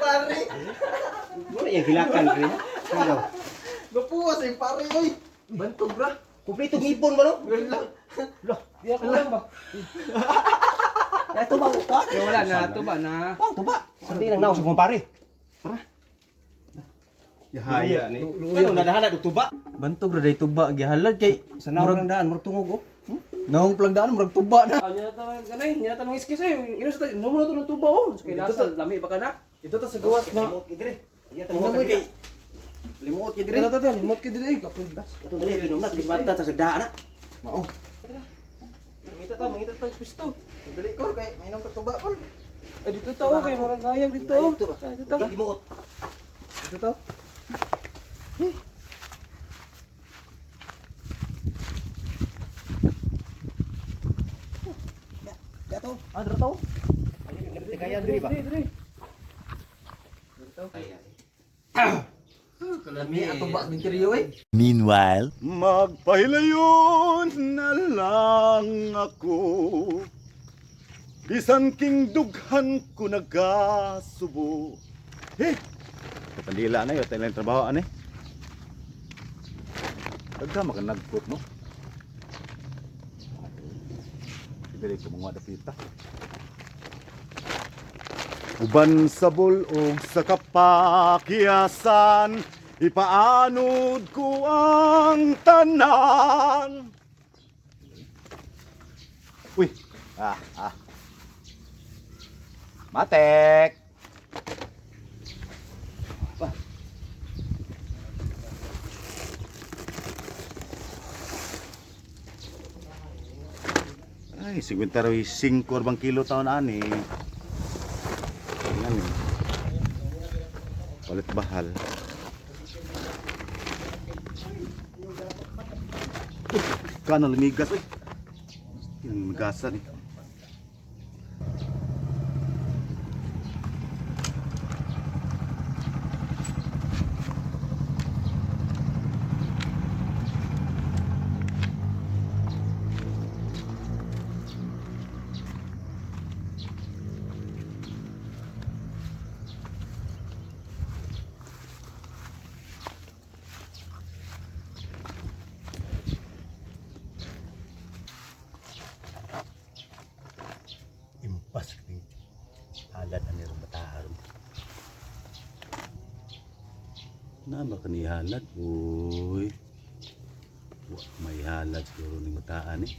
Pare. Wala yung gilakan rin. Ano? Gapuwas ay pare oy. Bantog ra. Kumpleto ngipon ba no? Wala. Lah, di ako lang ba? Ya tuba ka. Yo, wala na, tuba na. Wow, tuba. Sabi lang naw sa kumpare. Yahaya ni. Ano nadahala og tuba? Bantog ra day tuba gihalad kay Sa naw lang daan murag tungog oh. Naong plang daan murag tuba na. Ah, nya ta ganay, nya ta mga iskis eh. Ino sa no mo na to ng tuba oh. Kay lasa lami pa ka na. Ito ta sa gawas na. Limot gid dire. Iya Tingnan mo kay Limuot kay dire. Dili ta ta, limot kay dili kapoy gas. Ito dali pinom na limata ta sa daan na. Mao. Mangita ta pisto. Dili ko kay mainom ka tuba kol. Ay dito ta oh, kay murag hayag dito. oh. Dito ba? Dito ta. Limuot. Dito ta. Dato. Ah, dito ta. oh. Kaya diri ba? Dili, dili. Kalami ang tuba sa interior eh. Meanwhile, Magpahilayon na lang ako. Bisan king dughan ko nagasubo. Eh! Kapandila na yun, tayo lang trabaho ani. Dagka makanagkot no? Dili ko mga dapita. Uban sa bulog sa kapakyasan, ipaanod ko ang tanan. Uy, ah, ah. Matek! Pa. Ay, 55 bang kilo taon ani. Yan eh. Palit bahal. Uy, kano lumigas uy. Yung lumigasan eh. Impas ni halad ani ron bata ron. Na ba kani halad uy. Wa may halad siguro ning bataan eh.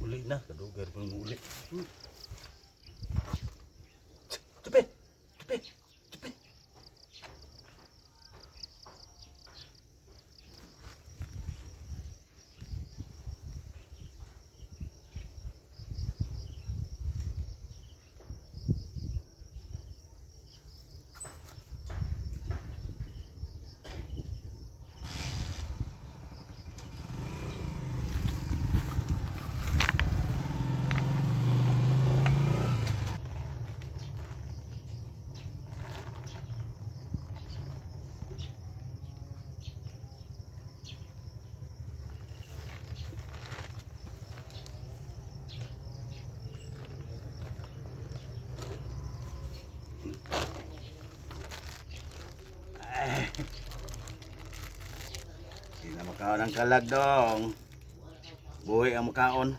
Uli na, kadugar ko ng uli. Tupi! Tupi! Tupi! Hindi na makaon ang kalag dong. Buhi ang makaon.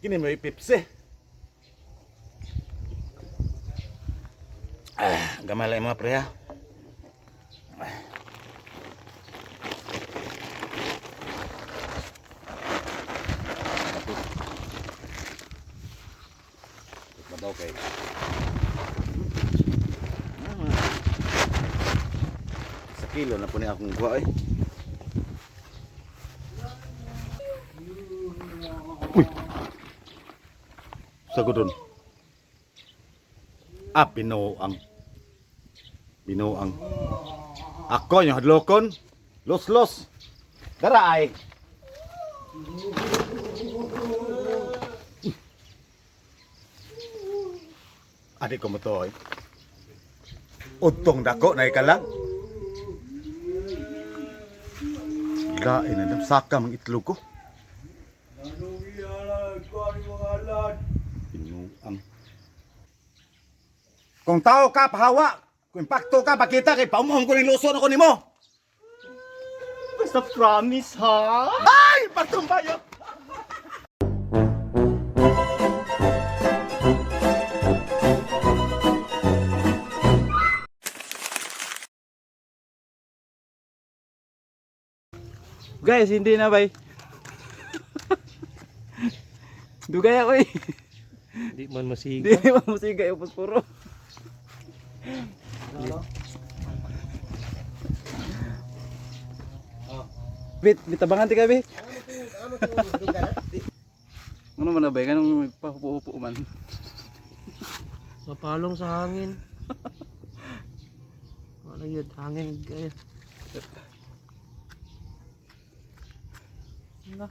Kini mo ipipsi. Ah, gamay lang mga pre ha. Kapit. Babaw kay. Sa kilo na po ni akong guwa eh. Sa gudon. Ah, binuang. Binuang. Ako yung hadlokon. Los-los. Dara ay. Adi ko mo to eh. Utong dako na ikalag. Lain na saka mang itlog ko. Binuang. Kung tao ka, pahawa. Kung impacto ka, pakita kay paumuhon ko ning luson ako nimo. Basta promise ha? Ay, patumpayo. Guys, hindi na bay. Dugay ako eh. Hindi man masiga. Hindi mo musiga yung posporo. Bit, bitabangan ti ka bit. Ano man na bay? Ganong pahupo-hupo man. Mapalong sa hangin. Wala yun, hangin kayo. Ala.